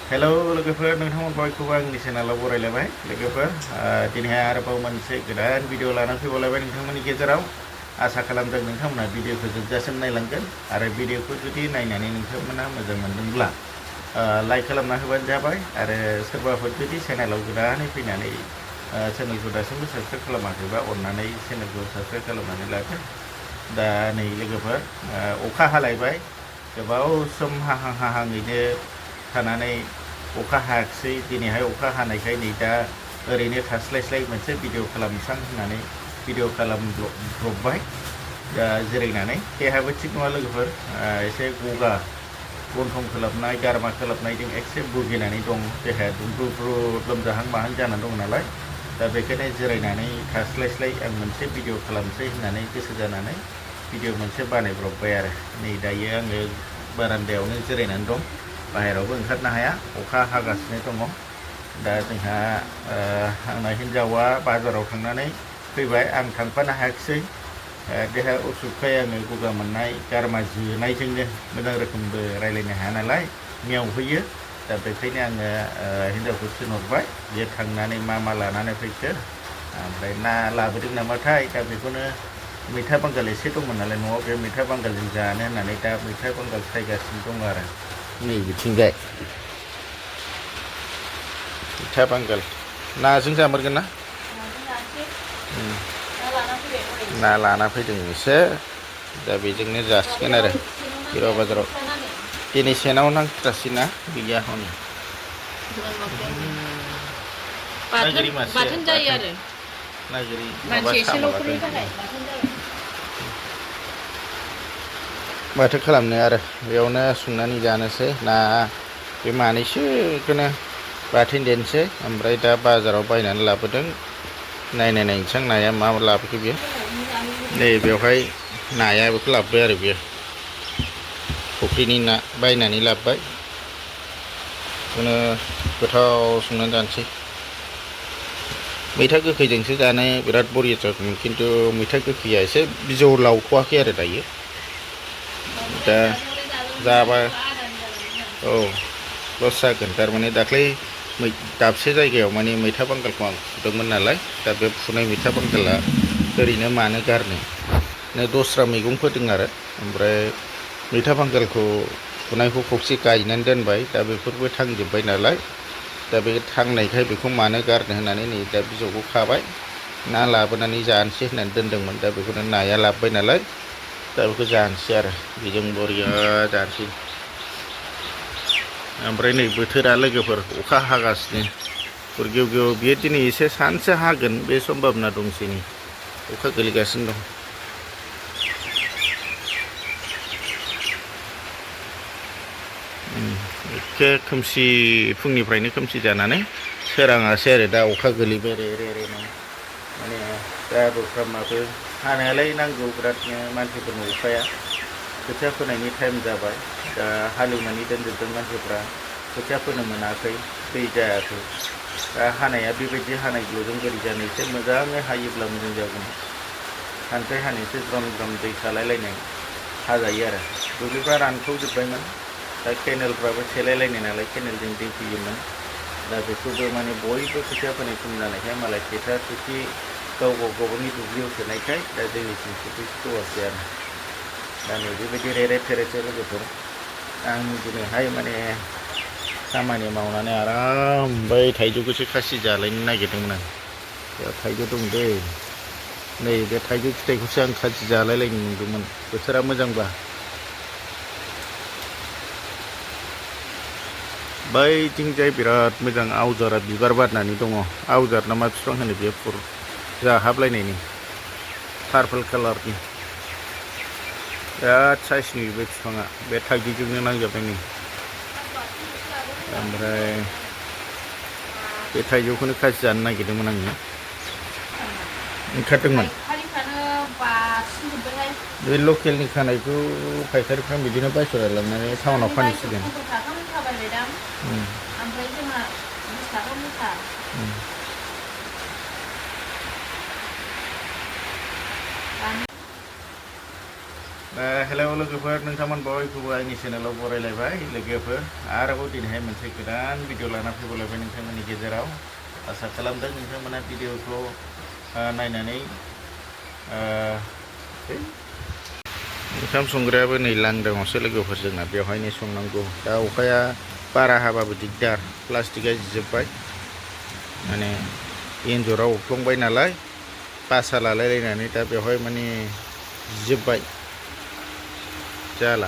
hello लोगोफोर नोंथांमोन बयखौबो आंनि चेनेलाव बरायलायबाय लोगोफोर दिनैहाय आरोबाव मोनसे गोदान भिडिअ लानानै फैबावलायबाय नोंथांमोननि गेजेराव आसा खालामदों नोंथांमोना भिडिअखौ जोबजासिम नायलांगोन आरो भिडिअखौ जुदि नायनानै नोंथांमोना मोजां मोनदोंब्ला लाइक खालामना होबानो जाबाय आरो सोरबाफोर जुदि चेनेलाव गोदानै फैनानै चेनेलखौ दासिमबो साबस्क्राइब खालामाखैबा अननानै चेनेलखौ साबस्क्राइब खालामनानै लादो दा नै लोगोफोर अखा हालायबाय गोबाव सम हाहाङैनो थानानै अखा हायाखिसै दिनैहाय अखा हानायखाय नै दा ओरैनो थास्लायस्लाय मोनसे भिडिअ खालामसां होननानै भिडिअ खालामब्रबबाय दा जिरायनानै देहायाबो थिग नङा लोगोफोर एसे गगा गन्थं खोलाबनाय गारमा खोलाबनायजों एसे भुगिनानै दं देहाया दुंब्रुब्रु लोमजाहां माहां जानानै दं नालाय दा बेखायनो जिरायनानै थास्लायस्लाय आं मोनसे भिडिअ खालामसै होननानै गोसो जानानै भिडिअ मोनसे बानायब्रबबाय आरो नै दायो आङो बारान्दायावनो जिरायनानै दं बाहेरावबो ओंखारनो हाया अखा हागासिनो दङ दा जोंहा आंना हिन्जावा बाजाराव थांनानै फैबाय आं थांफानो हायाखिसै देहा उसुखखाय आङो गगा मोननाय गारमा जोनायजोंनो मोजां रोखोमबो रायज्लायनो हाया नालाय मेवहैयो दा बेखायनो आङो हिन्जावखौ थिनहरबाय बियो थांनानै मा लानानै फैखो ओमफ्राय ना लाबोदों नामाथाय दा बेखौनो मैथा बांगाल एसे दंमोन नालाय न'आव बे मैथा बांगालजों जानो होननानै दा मैथा बांगाल सायगासिनो दं आरो नै बिथिंजाय मैथा बांगाल नाजों जामारगोन ना ना लाना फैदों एसे दा बेजोंनो जासिगोन आरो हिरा बाजाराव दिनै सेनाव नांथारासै ना गैया हनै बाथोन जायो आरो नागिरि मानसि एसेल'फोरनि थाखाय माथो खालामनो आरो बेयावनो संनानै जानोसै ना बे मानैसोखौनो बाथोन देनोसै ओमफ्राय दा बाजाराव बायनानै लाबोदों नायनोसै नाया मा लाबोखो बियो नै बेवहाय नाया बेखौ लाबोबाय आरो बियो फुख्रिनि ना बायनानै लाबोबाय बेखौनो गोथाव संनानै जानोसै मैथा गोखैजोंसो जानो बिराद बरिया जागौमोन खिन्थु मैथा गोखैया एसे बिजौ लावथ'वाखै आरो दायो दा जाबा औ लस जागोन थारमाने दाख्लै दाबसे जायगायाव माने मैथा बांगालखौ आं फुदोंमोन नालाय दा बे फुनाय मैथा बांगाला ओरैनो मानो गारनो दस्रा मैगं फोदों आरो ओमफ्राय मैथा बांगालखौ फुनायखौ खौसे गायनानै दोनबाय दा बेफोरबो थांजोब्बाय नालाय दा बे थांनायखाय बेखौ मानो गारनो होननानै नै दा बिजौखौ खाबाय ना लाबोनानै जानोसै होननानै दोनदोंमोन दा बेखौनो नाया लाबोबाय नालाय दा बेखौ जानोसै आरो बेजों बरिया जानोसै ओमफ्राय नै बोथोरा लोगोफोर अखा हागासिनो गुरगेव गेव बियो दिनै एसे सानसे हागोन बे सम्भाबना दंसै नै अखा गोलैगासिनो दं एखे खोमसि फुंनिफ्रायनो खोमसि जानानै सोराङासै आरो दा अखा गोलैबाय रे माने दा दस्रामाबो हानायालाय नांगौ बिरादनो मानसिफोरनो अखाया खोथिया फोनायनि टाइम जाबाय दा हालेवनानै दोनजोबदों मानसिफ्रा खोथिया फोनो मोनाखै दै जायाखै दा हानाया बेबायदि हानायल'जों बोरै जानो एसे मोजाङै हायोब्ला मोजां जागौमोन सानसे हानैसो ज्रम ज्रम दै थालायलायनाय हाजायो आरो दुब्लिफ्रा रानखावजोब्बायमोन दा केनेलफ्राबो सेलायलायनाय नालाय केनेलजों दै फैयोमोन दा बेखौबो माने बयबो खोथिया फोनाय सम जानायखाय मालाय थेथा थेथि गाव गावनि दुब्लियाव सोनायखाय दा जोंनिथिं सफैथ'वासै आरो दा नै बेबायदि रेरे थेरेसो लोगोफोर आं दिनैहाय माने खामानि मावनानै आराम बै थाइजौखौसो खासि जालायनो नागिरदोंमोन आं बेयाव थाइजौ दं दै नै बे थाइजौ फिथाइखौसो आं खासि जालायलायनो नुदोंमोन बोथोरा मोजांबा बैथिंजाय बिराद मोजां आवजारा बिबार बारनानै दङ आवजार ना मा बिफां होनो बेयो फुर जाहाबलायनायनि पार्पल कालारनि बिराद साइस नुयो बे बिफाङा बे थाइजौजोंनो नांजाबनाय नै ओमफ्राय बे थाइजौखौनो खासि जानो नागिरदोंमोन आङो ओंखारदोंमोन बे लकेलनि खानायखौ फायखारिफ्रा बिदिनो बायस'ना लांनानै टाउनाव फानहैसिगोन ओमफ्राय जोंहा 20 थाखा मुथा हेलौ लोगोफोर नोंथांमोन बयखौबो आंनि चेनेलाव बरायलायबाय लोगोफोर आरोबाव दिनैहाय मोनसे गोदान भिडिअ लाना फैबावलायबाय नोंथांमोननि गेजेराव आसा खालामदों नोंथांमोना भिडिअखौ नायनानै ओंखाम संग्रायाबो नै लांदाङावसो लोगोफोर जोंना बेवहायनो संनांगौ दा अखाया बारा हाबाबो दिगदार प्लास्टिकआ जिजोब्बाय माने एन्जरा अरफ्लंबाय नालाय बासा लालायलायनानै दा बेवहाय माने जिजोब्बाय जाला